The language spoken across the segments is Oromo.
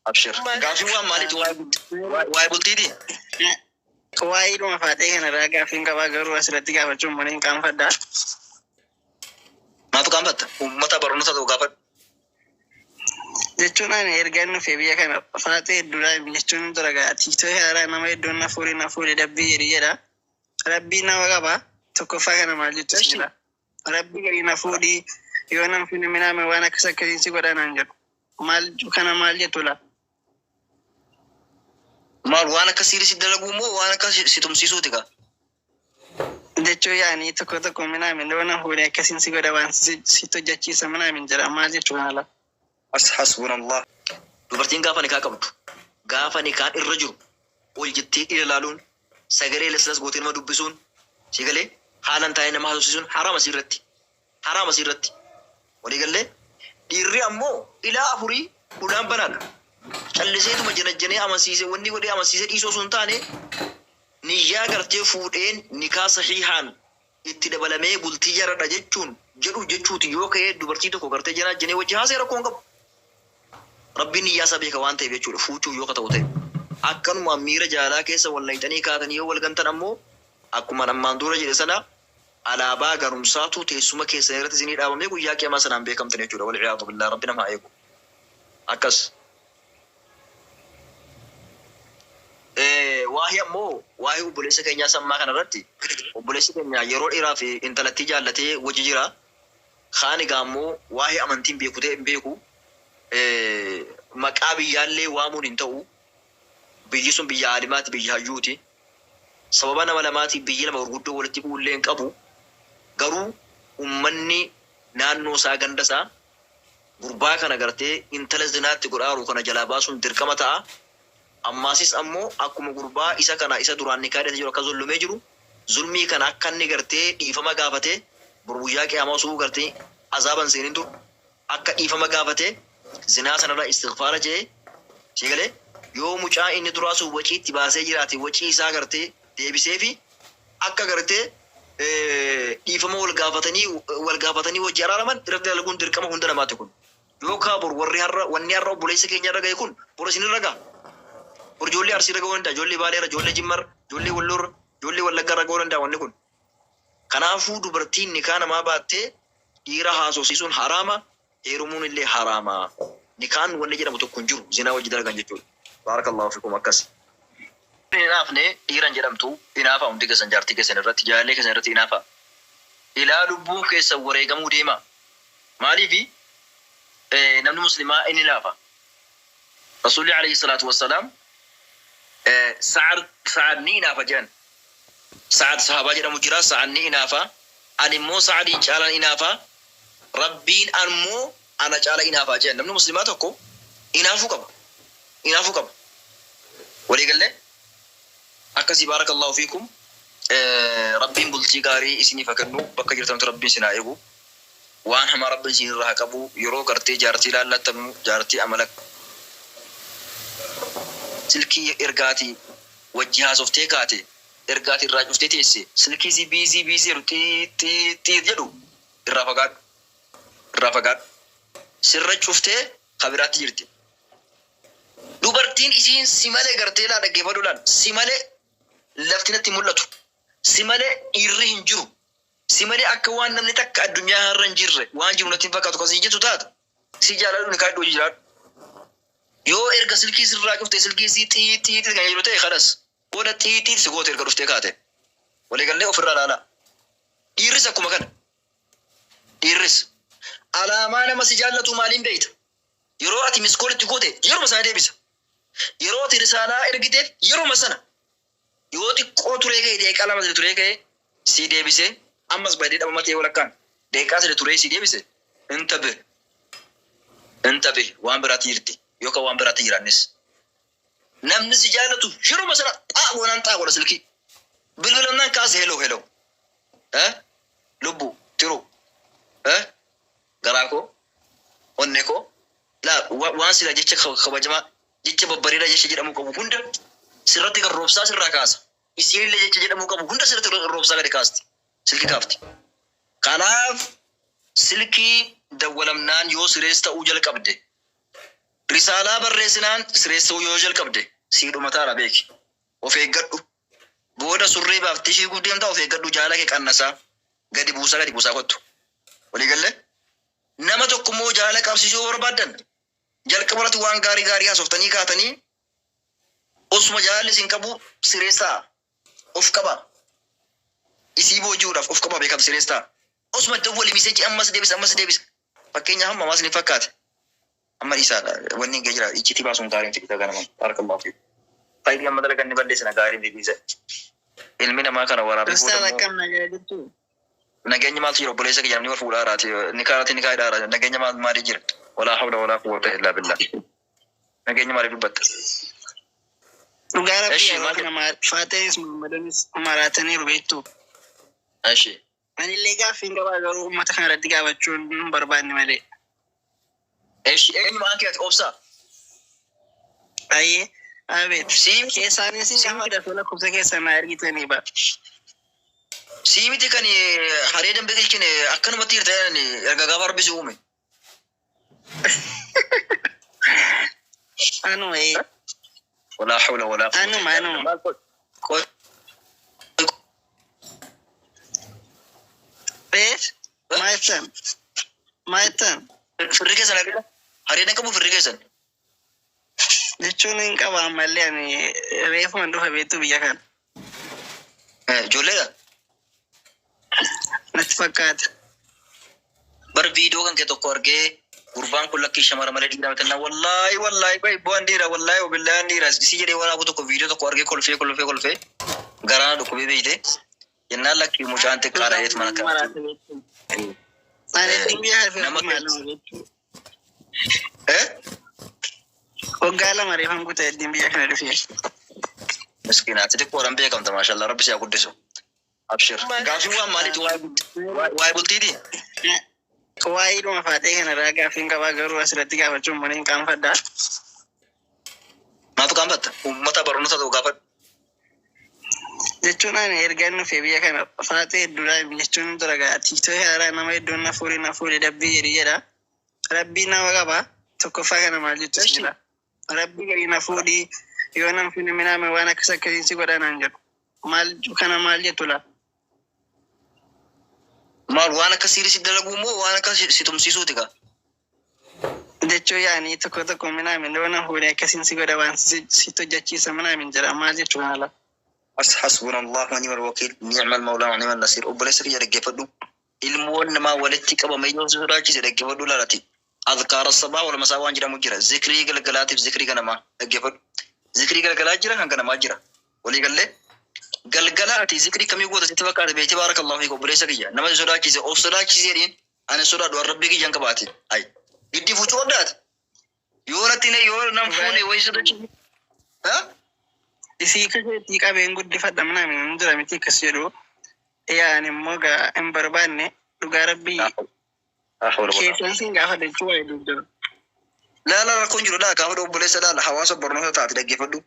Abshir. Gaaffiin waan maaliiti? Waa'ee bultiiti? Waa'ee dhuma faaxee kanarraa gaaffiin qabaa garuu asirratti gaafachuun mana hin qaanfadha. Maaf qaanfatta? Uummata barnoota ta'u gaafadhu. Jechuun ani erga inni dhufee biyya kana faaxee hedduudhaan jechuun dura gaa tiiktoo kanarraa nama hedduun na fuudhe na fuudhe dabbii jedhi jedha. Rabbii nama qaba. Tokkoffaa kana maal jettu Eshi. isinidha. Rabbii gadi na fuudhi yoo nan fuudhe minaame waan akkas akkasiin si godha naan jedhu. Maal kana maal jettu laa? Maal waan akka siiri si dalaguu moo waan akka si tumsiisuuti kaa? Jechuun yaani tokko tokko minaamin yoo nan fuudhe akkasiin si godha waan sitti hojjechiisa minaamin jedha maal jechuu kana laa? As hasbunallah. Dubartiin gaafa nikaa qabdu gaafa nikaan irra jiru ol jettee dhiira laaluun sagalee laslas gootee nama dubbisuun sii galee haalan taa'ee nama haasofsiisuun haraama sii irratti haraama sii irratti walii gallee dhiirri ammoo ilaa afurii hulaan banaadha calliseetuma janajjanee amansiisee wanni godhee amansiisee dhiisuu osoo hin taane niyyaa gartee fuudheen nikaa sahiihaan itti dabalamee bultii jaradha jechuun jedhu jechuuti yoo ka'ee dubartii tokko gartee janaajjanee wajji haasa'e rakkoo hin qabu. Rabbiin niyyaa isaa beeka waan ta'eef jechuudha fuuchuuf yoo ka ta'u ta'e. Akkanumaan miira jaalalaa keessa wal nayxanii kaatanii yoo wal gantan ammoo akkuman ammaan dura jedhe sana alaabaa garumsaatu teessuma keessan irratti isinii dhaabamee guyyaa qiyaamaa sanaan beekamtan jechuudha. Wal'iyaadu billaah Rabbi nama haa eegu. Akkas. Waahii ammoo waahii obboleessa keenyaa sammaa kana irratti obboleessi keenya yeroo dheeraaf intalattii jaallatee wajji jira. Kaan egaa ammoo waahii amantii hin beeku ta'e hin beeku. Maqaa biyyaallee waamuun hin ta'u. Biyyi sun biyya aalimaati, biyya hayyuuti. Sababa nama lamaatiif biyyi lama gurguddoo walitti bu'uullee hin qabu. Garuu ummanni naannoo isaa ganda isaa gurbaa kana gartee intala zinaatti godhaaru kana jalaa baasuun dirqama ta'a. Ammaasis ammoo akkuma gurbaa isa kana isa duraan nikaa hidhatee jiru akka zullumee jiru zulmii kana akka inni gartee dhiifama gaafatee boru guyyaa qiyaamaa osoo gartee azaaba hin seenin dur akka dhiifama gaafatee zinaa sanarraa istighfaara je'ee sii galee yoo mucaa inni duraa sun wacii itti baasee jiraate wacii isaa gartee deebiseefi akka gartee dhiifama wal gaafatanii wal gaafatanii wajji araaraman irratti dalaguun dirqama hunda namaati kun. Yookaa bor warri har'a wanni har'a obboleessa keenya irra gahe kun bor isin irra gaha. Bor ijoollee Arsii irra gahuu danda'a, ijoollee Baalee irra, ijoollee Jimma irra, ijoollee Walloo irra, ijoollee Wallaggaa irra gahuu danda'a wanni kun. Kanaafuu dubartiin nikaa namaa baattee dhiira haasofsiisuun haraama, heerumuun illee haraama. Nikaan wanni jedhamu tokko hin jiru zinaa wajji dalagan jechuudha. Baarakallaahu fikum akkas. Hin hinaafne dhiira hin jedhamtu hinaafaa hundi keessan jaartii keessan irratti jaalallee keessan irratti hinaafaa. Ilaa lubbuun keessan wareegamuu deemaa. Maaliifi namni muslimaa hin hinaafa. Rasuulli alayhi salaatu wassalaam Sa'ad Sa'ad ni hinaafa jedhan. Sa'ad sahaabaa jedhamu jira Sa'ad ni hinaafa. Ani immoo Sa'adiin caalaan hinaafa. Rabbiin ammoo ana caala hinaafaa jedhan. Namni muslimaa tokko hinaafuu qaba. Hinaafuu qaba. Walii gallee? Akkasii baarakallahu fiikum. Rabbiin bultii gaarii isiniif haa kennu. Bakka jirtanutti Rabbiin isin haa eegu. Waan hamaa Rabbiin isin irraa haa qabu. Yeroo gartee jaartii laallattanu jaartii amala silkii ergaati wajji haasoftee kaate erga ati irraa cuftee teesse silkii isii biizii biizii jedhu xiit xiit xiit jedhu irraa fagaadhu. Irraa fagaadhu. Sirra cuftee ka biraatti jirti. Dubartiin isiin si malee gartee laa dhaggeeffadhu laal si malee lafti natti hin mul'atu. Si malee dhiirri hin jiru. Si malee akka waan namni takka addunyaa kanarra hin jirre waan jiru natti hin fakkaatu kan siin jettu taate si jaaladhu nikaadhu hojii jiraadhu. Yoo erga silkii sirraa cufte silkii isii xiit xiit kan jedhu ta'e kalas booda xiit xiit si goote erga dhuftee kaate. Walii gallee ofirraa laalaa. Dhiirris akkuma kana. Dhiirris. Alaamaa nama si jaallatuu maaliin beekta? Yeroo ati miss call itti goote yeruma sana deebisa. Yeroo ati risaalaa ergiteef yeruma sana. Yoo xiqqoo turee ka'e daqiiqaa lama sadi turee ka'e sii deebisee ammas badee dhabama ta'ee walakkaan daqiiqaa sadi turee sii deebise intabih intabih waan biraatti jirti yookaan waan biraatti jira innis. Namni si jaallatu yeruma sana xaa goonaan xaa godha silkii. Bilbilamnaan kaase hello hello. Eh lubbu tiruu eh garaa koo onnee koo laa waan silaa jecha kabajamaa jecha babbareedaa jecha jedhamuu qabu hunda sirratti gad roobsaa sirraa kaasa. Isiinillee jecha jedhamuu qabu hunda sirratti roobsaa gadi kaasti. Silkii kaafti. Kanaaf silkii dawwalamnaan yoo sirees ta'uu jalqabde. Risaalaa barreessinaan sireessuu yoo jalqabde sii dhumataara beeki. Of eeggadhu. Booda surree baaftee fiiguuf deemtaa, of eeggadhu, jaala kee qannasaa gadi buusaa gadi buusaa kottu. Walii gallee? Nama tokko immoo jaala qabsiisuu yoo barbaaddan jalqaba irratti waan gaarii gaarii haasoftanii kaatanii osuma jaalalli isin qabu sireessaa of qaba. Isii booji'uudhaaf of qaba beekam sireessaa. Osuma itti walii miseeji ammas deebisa ammas deebisa. Fakkeenyaaf amma maas ni fakkaate. Amma dhiisaadha. Wanni hin jira iccitii baasuun gaarii miti dhiisa ganama. Barakallahu fiik. Faayidii amma dalagan ni balleessina gaarii miti dhiisa. Ilmi namaa kana waraabee booda Ustaaz immoo akkam nagaa jirtu? Nageenyi maaltu jira obboleessa kiyya, namni wal fuudhaa raati ni kaarati ni kaayidhaa raati, nageenya maal maalii jira? Walaa hawla walaa quwwata illaa billah. Nageenya maaliif dubbatta? Dhugaa rabbii Eshi yeroo maal kana Faaxeenis Muhammadonis maraataniiru beektu. Eshi. Anillee gaaffiin qabaa garuu uummata kana irratti gaafachuun hin barbaanne malee. Eshi, eenyu maqaan kee ati? Obsaa? Ayyee abeet. Sii Keessaanis hin sii gaafadha tola lakkoofsa keessan naa ergitanii ba. Sii miti kan haree dambe qilchine akkanumatti jirta jedhani erga gaafa rabbi si uume. Anuma ee. Walaa hawla walaa quwwata Anuma illaa billah. anuma. Maal qoy Beet maa jettan? Maa jettan? Firri keessan haree haree qabu firri keessan. Jechuun hin qaba ammallee ani reefuma dhufa beektu biyya kana. Ijoolleedha. Natti fakkaata. Bar viidiyoo kan kee tokko argee gurbaan kun lakkii shamara malee dhiira miti naan wallaahi wallaahi bay bu'aan dhiira wallaahi wabillaan dhiira si jedhee waraabu tokko viidiyoo tokko argee kolfee kolfee kolfee garaana dhukkubee beeyte jennaan lakkii mucaan xiqqaadha Dhugaa jeet mana nama kanatti. maraata beektu. Ani ittiin biyya kana Nama waggaa lama beektu. Eh? Waggaa lama reefan guute ittiin biyya kana dhufee. Miskiina ati xiqqoodhaan beekamta, maashaallah, rabbi si haa guddisu. Abshir. Gaafii waan maaliiti? Waa'ee bultiiti? Waa'ee dhuma Faaxee kanarraa gaaffiin qabaa garuu asirratti gaafachuun mana hin qaanfadhaa. Maaf qaanfatta? Uummata barnoota ta'u gaafadhu. Jechuun ani erga inni dhufee biyya kana Faaxee hedduudhaan jechuun dura gaa TikTokii haaraa nama hedduun na fuudhe na fuudhe dabbii jedhi jedha. Rabbii nama qaba. Tokkoffaa kana maal jettu Eshi. isinidha. Rabbii gadi na fuudhi yoo nan fuudhe minaame waan akkas akkasiin si godha naan jedhu. Maal kana maal jettu laa? Maal, waan akka siirii si dalaguu moo waan akka si tumsiisuuti kaa? Jechuun yaani tokko tokko minaamin yoo nan fuudhe akkasiin si godha waan sitti hojjechiisa minaamin jedha, maal jechuu kana laa? As hasbuna Allah wa ni'mal wakiil ni'mal mawlaa wa ni'mal nasiir. Obboleessa kiyya, dhaggeeffadhu. Ilmoon namaa walitti qabame yoo si sodaachise, dhaggeeffadhu, laalati. Azkaara sabaa wal masaa waan jedhamu jira. Zikrii galgalaatiif zikrii ganamaa dhaggeeffadhu. Zikrii galgalaa jira, kan ganamaa jira. Walii gallee galgala ati zikrii kamii goota sitti fakkaate beekte? Baarakallahu fiik, obboleessa kiyya. Nama si sodaachise of sodaachise jedhiin, ani sodaadhu an rabbii kiyyan qabaate. Ay giddi fuuchuu qabdaati. Yoo natti yoo nan fuune wayii sodaachise. Ha? Isii kaseetii qabeen guddifadha minaamin hin jira miti akkas jedhu. Yaani immoo gaa hin barbaanne dhugaa rabbii Laa hawla walaa keessan siin gaafadha jechuu waa'ee duuf jira. Laala, rakkoon jiru laa gaafadhu obboleessa, laala hawaasa barnoota taate dhaggeeffadhu.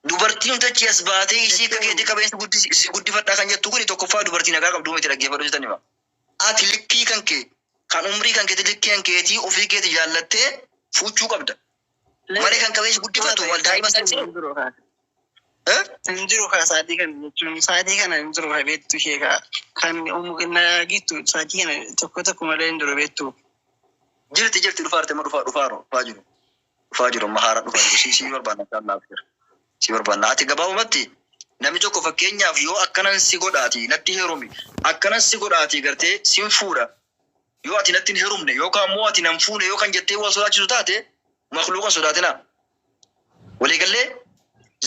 Dubartiin tachi as baatee isii akka keetii qabeensa si guddifadhaa kan jettu kuni tokkoffaa dubartii nagaa qabdu miti, dhaggeeffadhu jettan hima. Ati likkii kan kee kan umrii kan keetii likkii kan keetii ofii keetii jaallattee fuuchuu qabda. Malee kan qabeensi guddifatu wal daa'ima isaa Hin jiru kaa. Eh? Hin jiru kaa sa'aatii kana jechuun sa'aatii kana hin jiru kaa beektu ishee kaa kan naagittu sa'aatii kana tokko tokko malee hin jiru beektu. Jirti, jirti, dhufaa jirti, amma dhufaa dhufaa dhufaa jiru. Dhufaa jiru, amma haara dhufaa jiru. Si barbaanna, inshallah abshir. Si barbaanna. Ati gabaabumatti namni tokko fakkeenyaaf yoo akkanan si godhaati natti heerumi, akkanan si godhaati gartee sin fuudha, yoo ati natti hin heerumne yookaan immoo ati nan fuune yoo kan jettee wal sodaachisu taate, makluuqa sodaatina. Waliigallee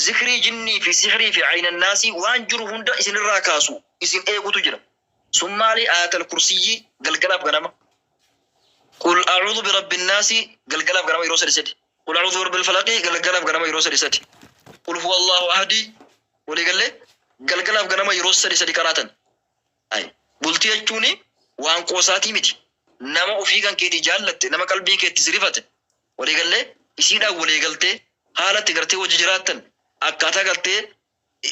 zikrii jinnii fi sihrii fi aynannaasii waan jiru hunda isinirraa kaasu isin eegutu jira. Sun maali? Ayatal kursiyyi galgalaaf ganama. Qul a'uudhu bi rabbin naasi galgalaaf ganama yeroo sadi sadi. Qul a'uudhu bi rabbil falaqi galgalaaf ganama yeroo sadi sadi. Qul huwa Allahu ahadi waliigallee galgalaaf ganama yeroo sadi sadi qaraatan. Ay, bultii jechuun waan qoosaatii miti. Nama ofii kan keetii jaallatte, nama qalbii keetti si rifate, waliigallee isiidhaan waliigaltee haala itti gartee hojii jiraattan, akkaataa gartee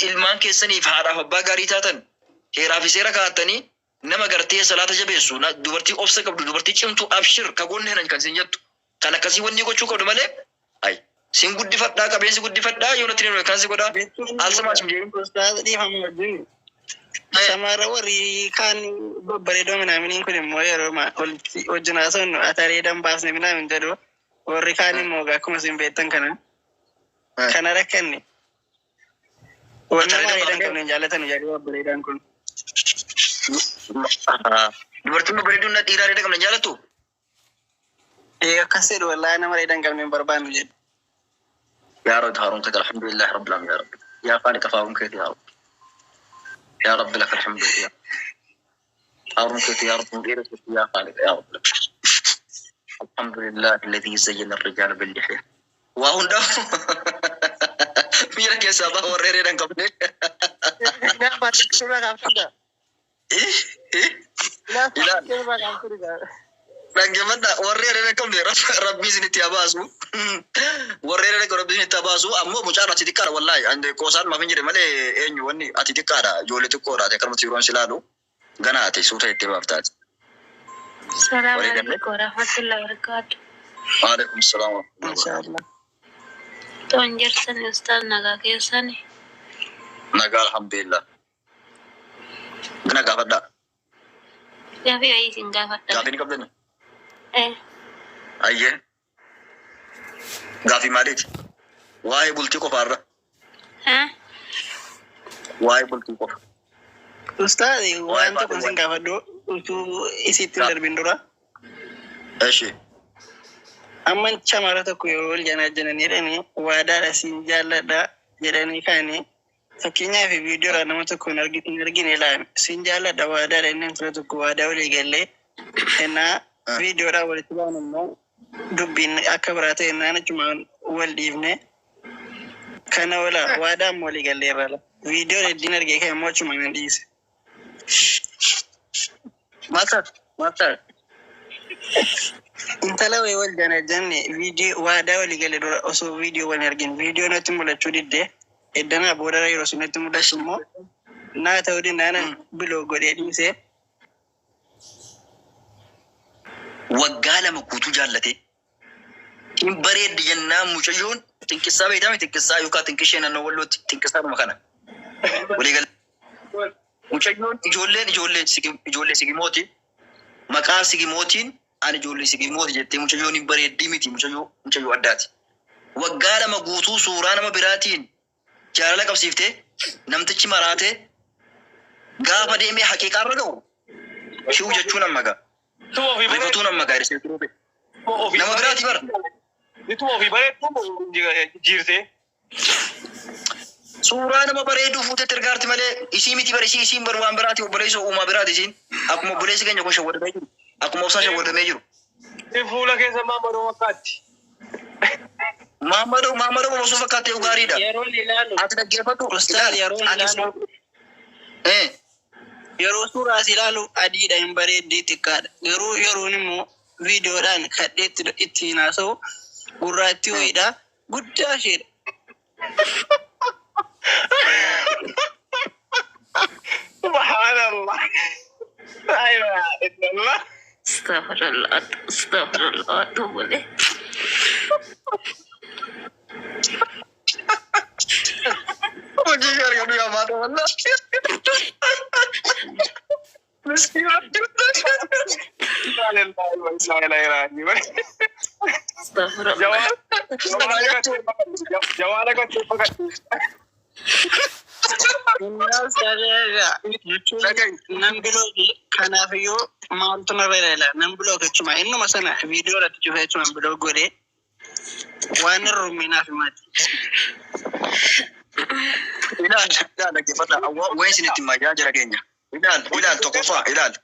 ilmaan keessaniif haadhaaf abbaa gaarii taatan, heeraa fi seera kaa'attanii, nama gartee salaata jabeessu, dubartii obsa qabdu, dubartii cimtuu, abshir ka goonni hinan kan isin jettu, kan akkasii wanni gochuu qabdu malee. Ay. Sin guddifadhaa qabeensi guddifadhaa yoo natti hin kan si godhaa. Alsamaas hin jedhin. Ustaaz dhiifama wajjin. Shamarra warri kaan babbareedoo minaaminiin kun immoo yeroo walitti wajjin haasofnu atareedhaan baasne minaamin jedhu warri kaan immoo akkuma isin beektan kana kana rakkanne. Wanna Atareedhaan bareedan baafnee? qabne hin jaallatan jedhu babbareedaan kun. Dubartiin babbareeduun na dhiiraa reeda qabna jaalattu? Ee akkas jedhu wallaahi nama reedan qabne hin barbaannu jedhu. يا رب هارون كده الحمد لله رب العالمين يا رب يا خالق فارون كيف يا رب يا رب لك الحمد يا هارون كيف يا رب مديرك يا خالق يا رب لك الحمد لله الذي زين الرجال باللحية وهون ده ميرك يا سابا وريري قبل. ايه ايه ilaal dhaggeeffadha warri herrega qabne rabbii isinitti haa baasu warri herrega rabbii isinitti haa baasu ammoo mucaan ati xiqqaadha wallaahi ande qoosaan maaf hin jedhe malee eenyu wanni ati xiqqaadha ijoollee xiqqoodha ati akkanumatti yeroon si ilaalu gana ati suuta itti baaftaati. Salaam Walii galee? alaikum warahmatullahi wabarakatuh. Waalaikum salaam wa rahmatullahi wa Inshaallah. Toon jirtan ustaaz nagaa keessani. barakatuh. Nagaa alhamdulillah. Gana gaafadhaa. Gaafii wayii isin gaafadha. Gaafii ni qabdani? Eh, Ayyee. Gaafii maaliiti? Waa'ee bultii qofaarra. ha? Waa'ee bultii qofa. Ustaaz Waa'ee waan tokko baaduu isin gaafadhu utuu isitti hin darbin dura. Eshi. Amma shamara tokko yeroo wal janaajjananii jedhanii waadaadha siin jaalladha jedhanii kaanii fakkeenyaaf viidiyoodha nama tokko hin argine ilaame siin jaalladha waadaadha inni intala tokko waadaa walii gallee ennaa viidiyoodhaan walitti ba'an immoo dubbiin akka biraa ta'e ennaan achumaan wal dhiifne kana ola waadaan walii gallee irra la viidiyoo heddiin argee kan immoo achumaan hin dhiise. Maal taate? Maal taate? Intala wayii wal janaajjanne viidiyoo waadaa walii galee dura osoo viidiyoo wal hin argin viidiyoo natti mul'achuu diddee eddanaa booda yeroo sun natti mul'atu immoo naa ta'uu dinnaanan biloo godhee dhiisee. Waggaa 2 guutuu jaallate. Hin bareeddi jennaan mucayyoon xinqissaa beektaa xinqissaa yookaan xinqishee naannoo wallootti xinqissaadhuma kana. Walii galee. Mucayyoon ijoolleen ijoollee ijoollee sigimooti. Maqaa sigimootiin ani ijoollee sigimooti jettee mucayyoon hin bareeddii miti mucayyoo mucayyoo addaati. Waggaa 2 guutuu suuraa nama biraatiin jaalala qabsiiftee namtichi maraatee gaafa deemee haqiiqaarra ga'u shi'u jechuun amma ga'a. Ituma ofii Rifatuun amma ga'a. Nama biraati bara. Ituma ofii bareeddu jijjiirtee. Suuraa nama bareeduu fuutetti ergaarti malee isii miti bara isii isiin bar waan biraati obboleessa uumaa biraati isiin akkuma obboleessi keenya kun shawwadamee jiru akkuma obsaa shawwadamee jiru. Fuula keessa maammadoo fakkaatti. Maammadoo maammadoo boosuu fakkaattee gaariidha. Yeroon ilaalu Ati dhaggeeffadhu. Ustaaz yeroon Ati ilaalu eh yeroo suuraas ilaalu adiidha hin bareeddii xiqqaadha. Garuu yeroon immoo viidiyoodhaan kadheetti ittiin haasa'u gurraattii wayiidha guddaa isheedha. Subhaanallah. Laa ilaaha illallah. Astaghfirullah, astaghfirullah, atubu ilayh. Hojii gaarii qabdu yaa maata wallah. Miskiina. Inna lillahi wa inna ilaihi raaji'uun. Astaghfirullah. Jawaala gochuu fakkaatti. Jechuun nan bilooki kanaafiyyuu maaltu narra ilaala nan bilook jechuma innuma sana viidiyoo irratti cufee jechuun bilook godhee waan irra ruminaaf himaati. Ilaal ilaal dhaggeeffadha. Waa'ee isinitti himaa jira keenya. Ilaal ilaal tokkoffaa ilaal.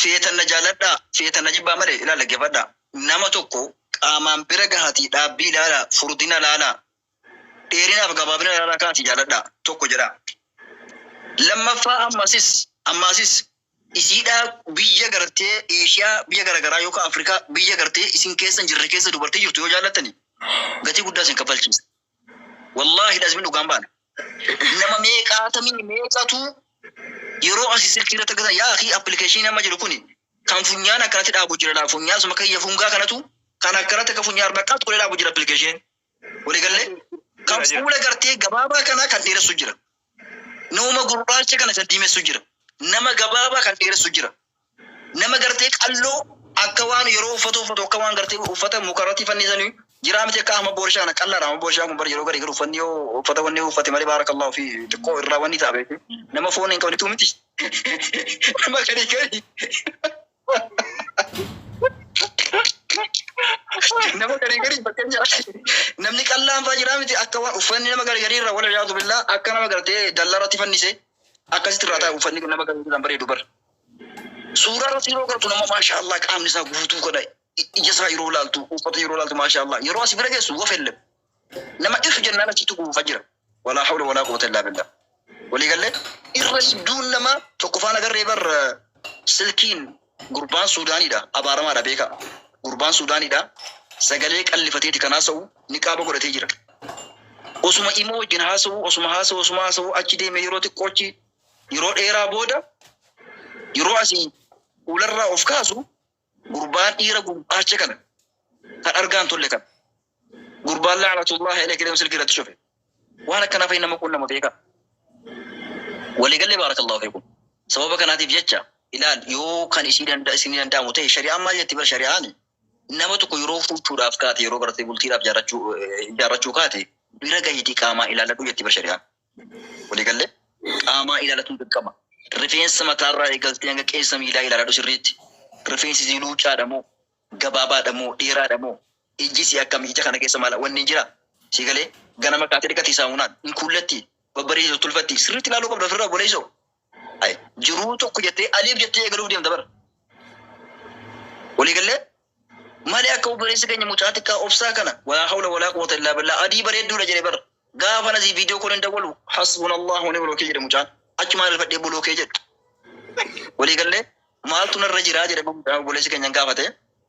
Feetan na jaaladhaa feetan na jibbaa malee ilaal dhaggeeffadha. Nama tokko qaamaan bira gahatii dhaabbii ilaalaa furdina ilaalaa dheerinaaf gabaabina ilaalaa kaasii jaaladhaa tokko jedha. Lammaffaa ammasis ammasis isiidhaa biyya gartee Eeshiyaa biyya garaagaraa yookaan Afrikaa biyya gartee isin keessa hin jirre keessa dubartii jirtu yoo jaallattani gatii guddaa isin kaffalchiisa. Wallaahi dhasmin dhugaan baana. Nama meeqaatamii meeqatu yeroo asii silkii irratti argatan yaa akii appilikeeshinii nama jiru kuni kan funyaan akkanatti dhaabu jira laa funyaan suma kayya fungaa kanatu Kan akkanatti akka funyaan maqaatti qolee dhaabu jira appilikeeshiniin. Waliigallee kan fuula gartee gabaabaa kana kan dheeressu jira. Nama gurraacha kana kan diimessu jira. Nama gabaabaa kan dheeressu jira. Nama gartee qalloo akka waan yeroo uffata uffatu akka waan gartee uffata mukarratti fannisanii jira miti akka amma boorshaa kana qallaadha. Amma boorshaan kun bara yeroo garii garuu uffanni yoo uffata wanni uffate malee baarakallahu fi xiqqoo irraa wanni ta'a beeku. Nama foon hin qabnetu miti. Nama garii garii. Nama garii garii fakkeenyaaf namni qallaan fa'aa jira miti akka waan uffanni nama garii garii irraa wal yaadu billaa akka nama gartee dallaa irratti fannise akkasitti irraa ta'a uffanni nama garii irraan bareedu bara. Suuraa irratti yeroo gartu nama maasha Allah qaamni isaa guutuu kana ija isaa yeroo ilaaltu uffata yeroo ilaaltu maasha Allah yeroo asii bira geessu wafelle nama ifu jennaan achitti guufa jira. Walaa hawla walaa quwwata illaa billah. Waliigallee irra hedduun nama tokkoffaan agarree bar silkiin gurbaan Suudaaniidha abaaramaadha beekaa. Gurbaan Suudaaniidha sagalee qallifateeti kan haasa'u niqaaba godhatee jira. Osuma imoo wajjin haasa'u osuma haasa'u osuma haasa'u achi deeme yeroo xiqqoo achi yeroo dheeraa booda yeroo asii fuularraa of kaasu gurbaan dhiira gurraacha kana kan argaan tolle kana gurbaan la'anatullahi alayhi jedhamu silkii irratti cufe. Waan akkanaa fa'i nama qunnama beekaa. Waliigallee baarakallahu fiikum. Sababa kanaatiif jecha ilaal yoo kan isii danda'a isinii danda'amu ta'e shari'aan maal jetti bara shari'aan nama tokko yeroo fuuchuudhaaf kaate yeroo gartee bultiidhaaf ijaarrachuu kaate bira gahiitii qaamaa ilaaladhu jetti bara shari'aan. Waliigallee qaamaa ilaalatuun dirqama. Rifeensa mataarraa eegaltee hanga qeensa miilaa ilaaladhu sirriitti. Rifeensi isii luucaadha moo gabaabaadha moo dheeraadha moo ijji isii akkam ija kana keessa maal wanni jira. Si galee ganama kaatee dhiqatii saamunaan hin kuullatti babbareedu tolfatti sirriitti ilaaluu qabda ofirraa obboleessoo. Ay, jiruu tokko jettee aliif jettee eegaluuf deemta bara. Waliigallee malee akka obboleessi keenya mucaa xiqqaa obsaa kana walaa hawla walaa quwwata illaa billah adii bareedduudha jedhe bara. Gaafa nasii viidiyoo kun hin dawwalu hasbunallahu wa ni'mal wakiil jedhe mucaan achumaan irfadhee buloo kee jedhe. Waliigallee maaltu narra jiraa jedhe obboleessi keenya hin gaafate.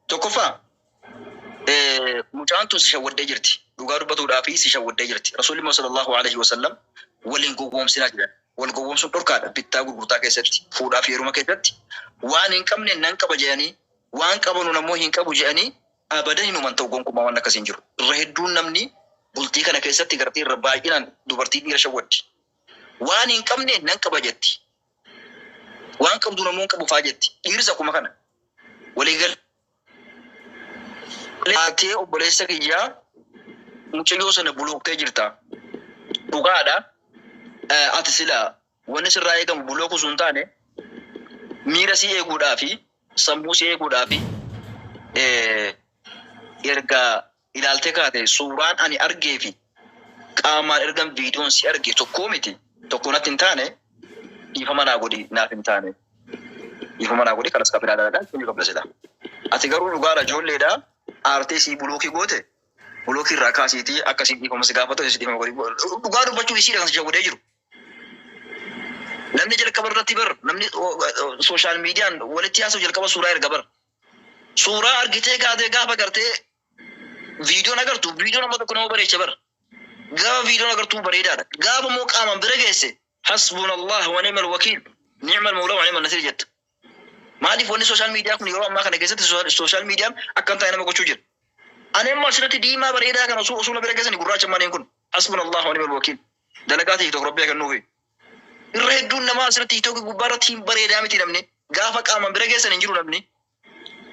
Tokkoffaa mucaan tun si shawwaddee jirti. Dhugaa dubbatuudhaa fi si shawwaddee jirti. Rasuulli sallallahu alaihi wasallam waliin gowwoomsinaa jedhan. Wal gowwoomsuun dhorkaadha bittaa gurgurtaa keessatti fuudhaa fi heeruma keessatti waan hin qabne nan qaba jedhanii waan qabanuun ammoo hin qabu jedhanii abadan hin uuman ta'u gonkumaa waan akkasii hin jiru. Irra hedduun namni bultii kana keessatti gartee irra baay'inaan dubartii dhiira shawwaddi. Waan hin qabne nan qaba jetti. Waan qabdu ammoo hin qabu faa jetti. Dhiiris akkuma kana. Waliigal haatee obboleessa kiyyaa mucayyoo sana bulooktee jirta. Dhugaadha. Ati sila wanni sirraa eegamu bulookuu sun taane miira si eeguudhaa fi sammuu si eeguudhaa fi erga ilaaltee kaate suuraan ani argee fi qaamaan ergan viidiyoon si arge tokkoo miti tokko natti hin taane dhiifama naa godhi naaf hin taane dhiifama naa godhi kanas qabila ilaalaadha kun qabda sila. Ati garuu dhugaadha ijoolleedha aartee sii bulookii goote bulookii irraa kaasiitii akkasii dhiifama si gaafatu si dhiifama godhi dhugaa dubbachuu isiidha kan si jawwadee jiru. Namni jalqaba irratti bar namni social miidiyaan walitti haasa'u jalqaba suuraa erga bar. Suuraa argitee kaatee gaafa gartee viidiyoon agartu viidiyoo nama tokko nama bareecha bar. Gaafa viidiyoon agartuu bareedaadha. Gaafa immoo qaamaan bira geesse hasbunallah wa ni'mal wakiil ni'mal mawlaa wa ni'mal nasiir jetta. Maaliif wanni social miidiyaa kun yeroo ammaa kana keessatti social miidiyaan akkam taa'e nama gochuu jira. Ani immoo asirratti diimaa bareedaa kana osoo na bira geessani gurraacha maaliin kun hasbunallah wa ni'mal wakiil. Dalagaa TikTok rabbi haa kennuufi. Irra hedduun namaa asirratti TikTok gubbaa irratti hin bareedaa miti namni. Gaafa qaamaan bira geessan hin jiru namni.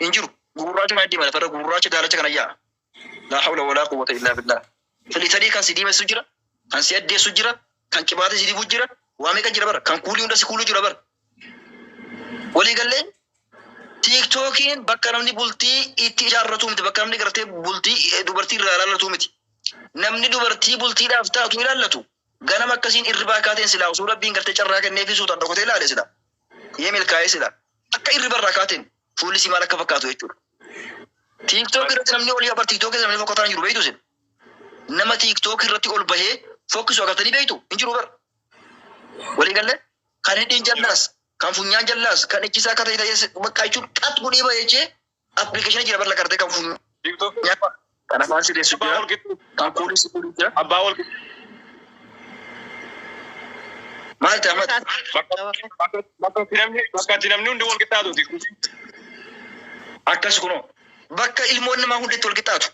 Hin jiru. Gurraacha kana deema lafarra gurraacha daalacha kana yaa'a. Laa hawla walaa quwwata illaa billah. Filitarii kan si diimessu jira, kan si addeessu jira, kan qibaatee si dibu jira, waa meeqa jira bara, kan kuulii hunda si kuuluu jira bara. Waliigallee TikTokiin bakka namni bultii itti ijaarratu miti, bakka namni gartee bultii dubartii irraa ilaallatu miti. Namni dubartii bultiidhaaf taatu ilaallatu ganama akkasiin irribaa kaateen silaa osoo rabbiin gartee carraa kenneefii suutaan dhokotee ilaale sila. Yee milkaa'ee sila. Akka irriba irraa kaateen fuulli isii maal akka fakkaatu jechuudha. TikTok irratti namni olii abar TikTok irratti namni fokkataan jiru beektu isin. Nama TikTok irratti ol bahee fokkisu agartanii beektu hin jiru bar. Waliigallee kan hidhiin jallaas kan funyaan jallaas kan ijji isaa akka ta'e ta'e bakka jechuun qat godhee bahee jechee appilikeeshinii jira bar lagartee kan funyaan TikTok kan afaan sireessu abbaa jira wal qixxu kan kuulii si kuulii jira. Abbaa wal qixxu. Maal ta'e Ahmad? Bakka itti namni hundi wal qixxaatu TikTok. Akkas kunoo. Bakka ilmoon namaa hundi itti wal qixxaatu.